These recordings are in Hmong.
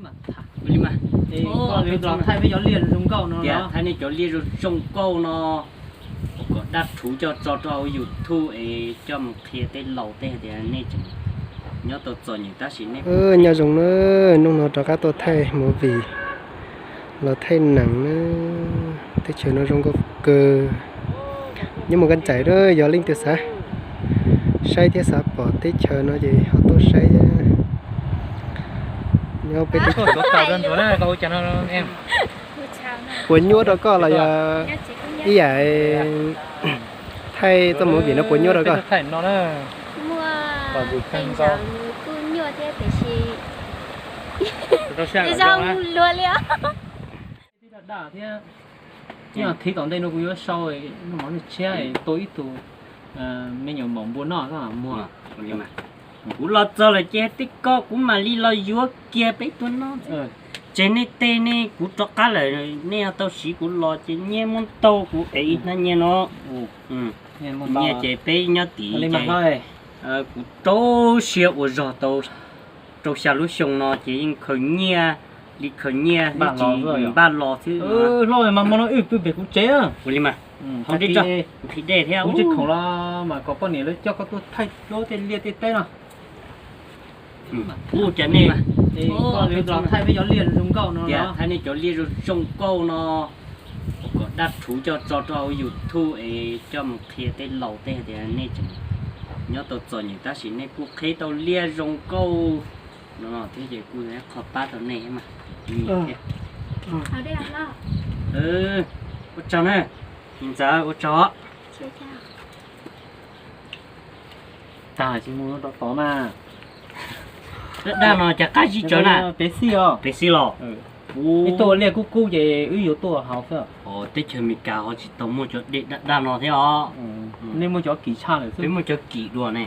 Ua li mas, thaij peb cov liaj zoo zoo nkauj no, tias thaij nej cov liaj zoo zoo nkauj no, ua kom dab rhuv coj tso rau hauv YouTube es coj mus qhia tej laus tej hais tias nej tseem nyob tau txom nyem tab sis nej. Nyob zoo na, hnub no rov qab tuaj thaij movie los thaij neem na. Teb chaws no zoo nkauj kawg. Nyob mus koj ntxhais, yog leej twg xav saib thiab xav pom teb chaws no ces ho tuaj saib thiab. Nyob peb teb chaws. Puas nyuaj rau koj los yog ib yam thaij txoj movie no puas nyuaj rau koj? Muaj tej zaum kuj nyuaj thiab tiam sis zoo luag li os. Ib thib tom ntej no kuv yuav sau noj mov noj tshiab tua ib tug me nyuam maum npua noj muag. Kuv los txog lawm ces tij ko kuv mam li los yuav kiag peb tuaj noj. Ces nej tej ne kuv rov qab lawm, nej tau siv kuv los ces nyiaj muaj ntau kuv ev ib hnab nyiaj no. Nyiaj ces peb nyob tid ces kuv rau siab ua zog tau rau xya lub xyoo no ces yeej khaws nyiaj li khaws nyiaj ib tsis npaj los xwb. Hlob mas hmo no wb pw pem kuv tsev. Ua li mas, kuv nqhis dej thiab kuv tsis khoom los mas kom poj niam lawv coj koj tuaj thaij duab tej liaj tej teb no. Ua cas nej thaij peb cov liaj zoo zoo nkauj no, tias thaij nej cov liaj zoo zoo nkauj no, ua kom dab rhuv coj tso rau hauv YouTube es coj mus qhia tej laus tej hais tias nej tseem nyob tau txom nyem tab sis nej kuj qhib tau liaj zoo nkauj no thiab ces kuj qho pab rau nej mas. Ua tsaug na, ntxawm ua tsaug. Tag tsis mus rau tod mas. Daj daj no cas qab zib tsawv na. Peb xij os. Peb xij los. Ib tuaj liaj kub kub ces wb yuav tuaj hauv xwb. Teb chaws Amelikas ho tsis tau muaj cov dej daj daj no thiab os. Nej muaj cov kim tshaj lawm xwb. Peb muaj cov kim dua ne.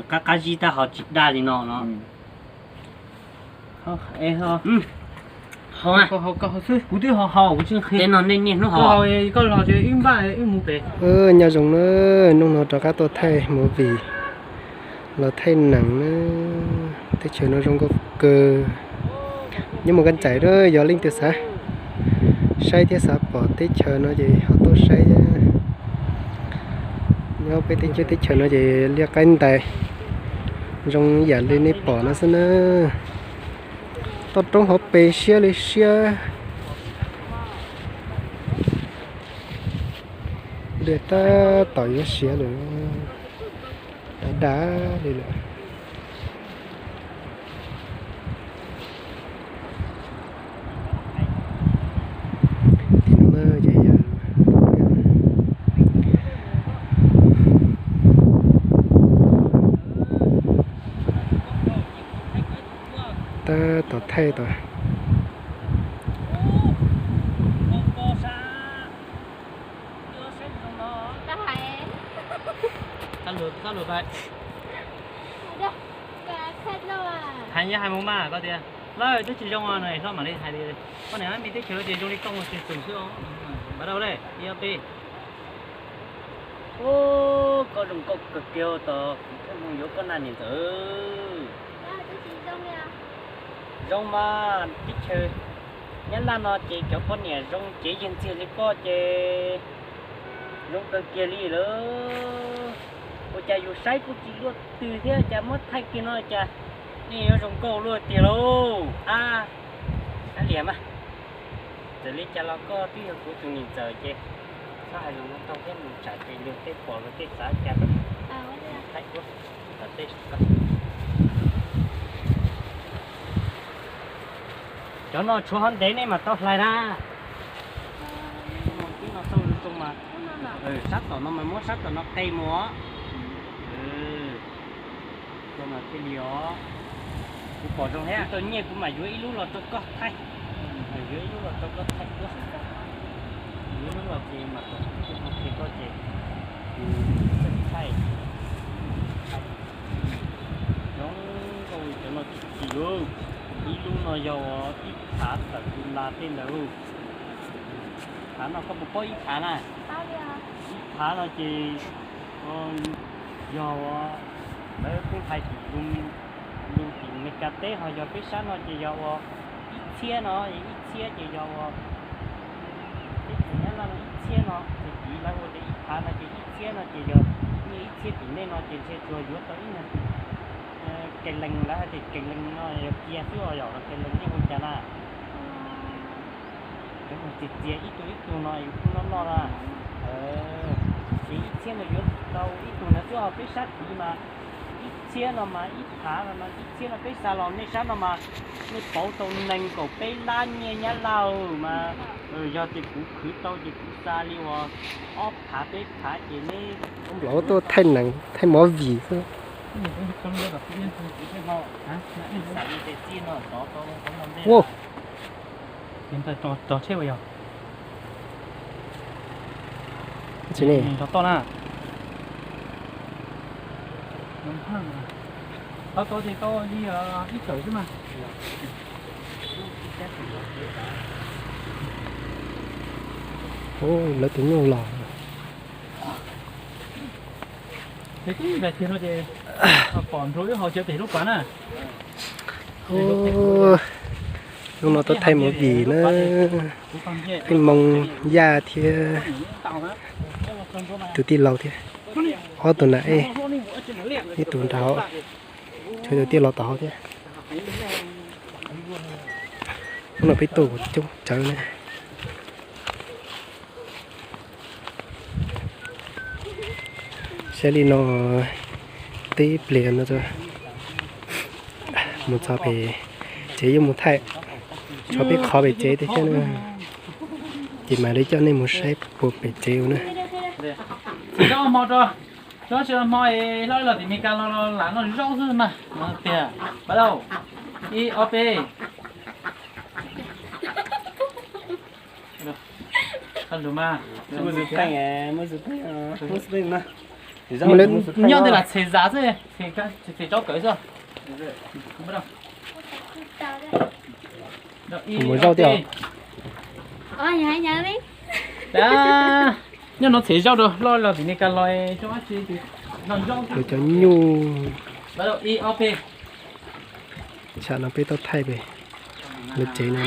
Qab qab zib tab ho tsis daj li no no. Kuv twb ho haus kuv tsis nqhis. Tej no nej niaj hnub haus. Koj los ces wb npaj wb mus pem. Nyob zoo na, hnub no rov qab tuaj thaij movie los thaij neem na. Teb chaws no zoo nkauj kawg. Nyob mus koj ntxhais, yog leej twg xav saib thiab xav pom teb chaws no ces ho tuaj saib thiab. Nyob peb teb chaws no ces liaj qaib ntais zoo yam li nej pom no xwb na. Toj roob hauv pes siab li siab. Liaj tab tom yuav siav lawm, dav dav li lawm. Tim no na ces yog tab tom thaij tod. Hais nyob hais mus mas koj tias lawv twb tsis zoo no hlob mam li hais tias koj niam me teb chaws ces zoo li koj mus tsis txus xwb os. Npaj rau le ib ob peb. Ub, koj zoo nkauj kawg kiag tos kuv thiaj mus yuav koj na niam ntxawm. Zoo mas teb chaws Nyab Laj no ces cov poj niam zoo cev yeeg ntxiag li koj ces zoo kawg kiag li lawm. Ua cas yus saib kuj tsis luaj twg thiab cas muab thaij kiag no cas nej yuav zoo nkauj luaj tiag lauj. Ab, ab liam mas. Txawm li cas los koj twb yog kuv tus niam ntxawm ces txhob hais lus ntau thiab mus tsam ces luag tej pom luag tej xav cas thaij ua. Cov no tshuav ho ntev nej mam tau hlais na. Twb no tau zoo mas. Sab tom no mas muab sab tom no qe mus os. Mas thiaj li os. Kuv pom zoo thiab, tau nyiaj kuv mam yuav ib lub los rau koj thaij. Yuav ib lub los rau koj thaij ua. Yuav ib lub los ces mam kom kuv tus no qhia koj ces kuv txawj thaij. Zoo nkauj cov no tsis txim lauj. Ib lub no yog ib phav tawm tus las tej ntawd. Phav no koj puas paub ib phav na? Ib phav no ces yog lawv kuj hais tim lus tim Meskas teb ho yog peb sab no ces yog ua ib txhiab no, ib txhiab ces yog ua peb tug Nyab Laj no ib txhiab no ces kiv lawv ua tias ib phav no ces ib txhiab no ces yog nyiaj ib txhiab tim nej no ces ntshe tsuas yuav tau ib nyuag kee lees, lawv hais tias kee lees no yog kiag xwb os, yog kee lees nej hu cas na? Cov txias txias ib tug ib tug no yus kuj noj noj na. Ces ib txhiab no yuav tau ib tug ntawd xwb os, peb sab tid mas ib txhiab no mas ib phav no, ib txhiab no peb xa los nej sab no mas nej pauv tau nees nkaum peb lab nyiaj Nyab Laj mas, yog tias kuv khwv tau ces kuv xa li uas ob phav peb phav ces neb nplaum tuaj thaij nees thaij movie xwb. Tsis ne, toj na. Tau tau ces tau li ib tawm xwb mas. Lawv tus nyuj los. Pom nrua ib hau cov pem lub pas na. Hnub no tuaj thaij movie na, pheej moo Yaj thiab tus tij laug thiab, ob tug nam ej, ib tug nrad hauv, tshuav tus tij laug tom hauv thiab. Hnub no peb tuaj coob tsawv na. Saib li no, tib pliag no mus txog pem tsev yuav mus thaij, tshuav peb qhov pem tsev tiag thiab na, ces mam li coj nej mus saib puas pem tsev ua na. Tsis tau hmo tso, tsis tau hmo, hlob los tim Meskas los lam noj zaub xwb mas tiag. Pab lauj, ib ob peb. Nyob ntawd lam txhem zam xwb, txhem zaub kawm xwb. Mus zaub tiag. Nyob no txhem zaub rau hlob los tim Meskas los, cov nyuj. Tsam no peb tuaj thaij pem lawv tsev no.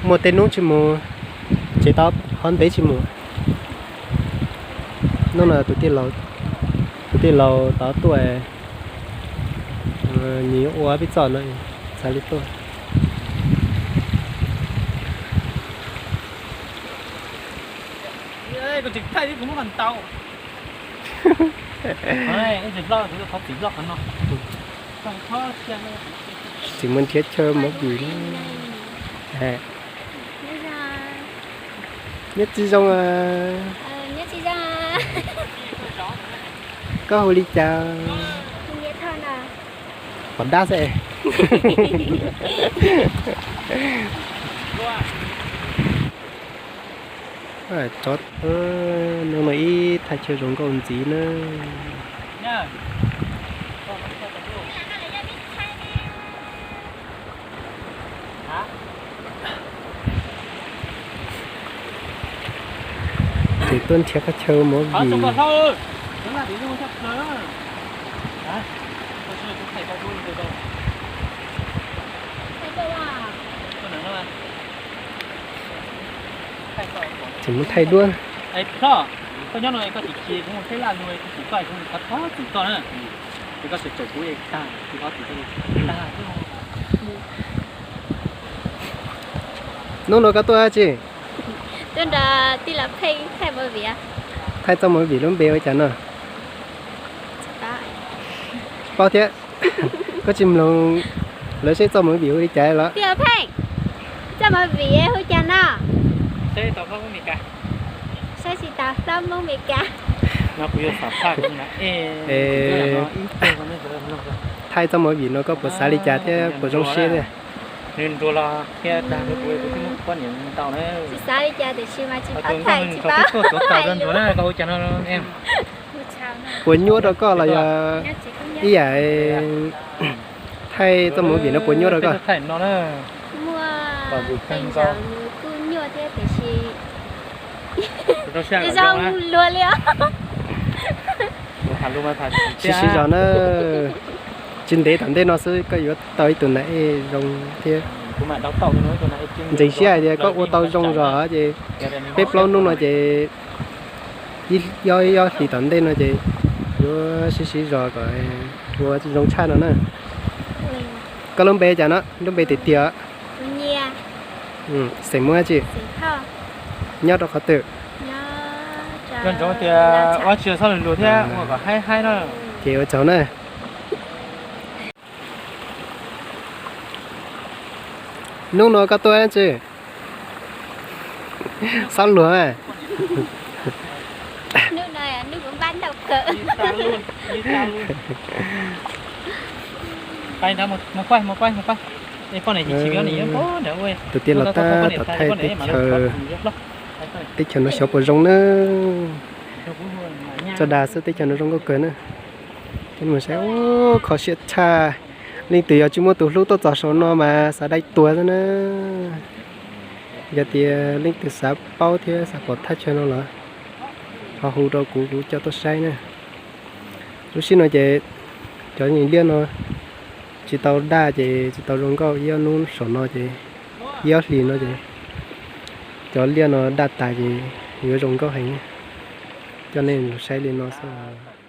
Muaj tej hnub tsis mus, tsev tau hov ntev tsis mus. Hnub no tus tij laug tau tuaj, nws yuav ua peb txoj no, txav li tuaj. Tsis muaj nrhiav chaw movie na. Nyob tsis zoo. Koj hu li cas? Pom dab xwb. Hnub no ib thaj chaw zoo nkauj ntxiv na. Ces tuaj nrhiav qhov chaw movie. Ces mus thaij duab. Koj nyob no koj tsis chim kuv mus thaij laj lug, kuv tsis koj, kuv thov txim koj na. Ces koj tseem tseem kuv tag, kuv thov txim koj tag. Hnub no koj tuaj dab tsi? Thaij txoj movie lub npe ua cas no? Paub thiab. Koj tsis mloog lawv saib txoj movie hu li cas los? Txoj movie hu cas no? Saib tsis taus hlob Hmoob Mes Kas. Thaij txoj movie no koj puas xav li cas thiab puas zoo siab thiab? Tsis xav li cas tiam sis mas tsis paub thaij tsis paub hais lus. Puas nyuaj rau koj los yog ib yam thaij txoj movie no puas nyuaj rau koj? Muaj tej zaum nws kuj nyuaj thiab tiam sis zoo luag li os. Siv siv zog na, tsis ntev tom ntej no xwb koj yuav tau ib tug nas ej zoo thiab. Ntseeg siab hais tias koj ua tau zoo zog ces peb plaub hnub no ces ib ob hlis tom ntej no ces yuav siv siv zog kom ua zoo tshaj no na. Koj lub npe cas no? Lub npe tiag tiag. Xeem Muas tsi? Nyob rau qhov twg? Ces ua tsaug na. Hnub no koj tuaj tsi? Xob luag. Tus tij laug tab tom thaij teb chaws, teb chaws no xyov puas zoo na. Tso dag xwb teb chaws no zoo nkauj kawg na. Peb mus saib, kho siab tshaj. Leej twg yog tsis muaj tus hlub tuaj txog saum no mas xav dai tuag xwb na. Yog tias leej twg xav paub thiab xav pom thaj chaw no los ho hu rau kuv, kuv coj tuaj saib na. Lub sij no ces cov liaj no tsis tau daj ces tsis tau zoo nkauj, ib ob hnub saum no ces ib ob hlis no ces cov liaj no daj tas ces yuav zoo nkauj heev. Coj nej los saib li no xwb.